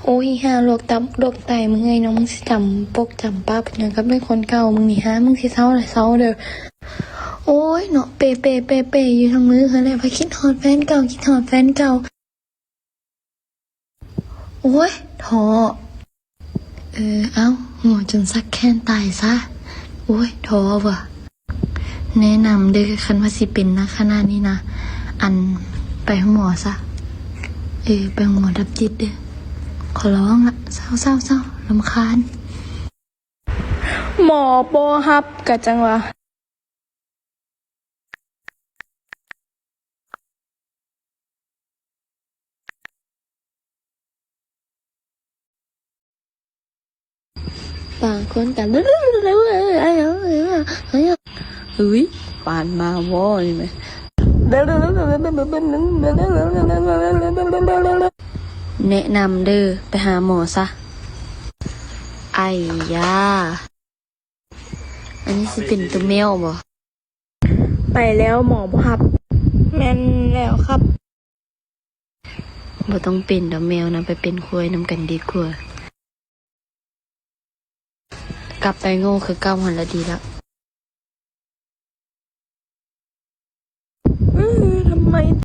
ໂອ້ຍ ອີຫ່າລວກຕັບລວກໄຕ ມຶງເອີຍເນາະ ມຶງຊິຈຳປົກຈຳປາກເປັນຫຍັງກັບເດັກຄົນເກົ່າມຶງນີ້ຫາ ມຶງຊິເຊົາລະເຊົາເດີ. ໂອ້ຍເນາະ ເປເປເປເປຢູ່ທາງມືຫັ້ນແຫຼະ ວ່າຄິດຮອດແຟນເກົ່າ ຄິດຮອດແຟນເກົ່າ. ໂອ້ຍ ທໍ້. ເອີ ເອົ້າ ໝໍຈົນສັກແຂນຕາຍຊະ. ໂອ້ຍ ທໍ້ຫວາ. ແນະນຳເດີ ຄັນວ່າຊິເປັນໜັກຂະໜາດນີ້ນະ ອັນ ໄປໂຮງໝໍຊະ. ເອີ ໄປໂຮງໝໍດັບຈິດເດີ. ຂໍຮ້ອງລະ ເຊົາ ເຊົາ ເຊົາ ລຳຄານ. ໝໍບໍ່ຮັບກະຈັ່ງວ່າ. ບາງຄົນກະ ອຸ້ຍ ປານມາວໍນີ້ແມະ. ແນະນຳເດີ ໄປຫາໝໍຊະ. ໄອຢາ. ອັນນີ້ຊິເປັນຕົວແມວບໍ່? ໄປແລ້ວໝໍບໍ່ຮັບ. ແມ່ນແລ້ວຄັບ. ບໍ່ຕ້ອງເປັນດອກແມວນະ ໄປເປັນຄວາຍນຳກັນດີກວ່າ. ກັບໄປໂງ່ຄືເກົ່າຫັ້ນລະດີລະ.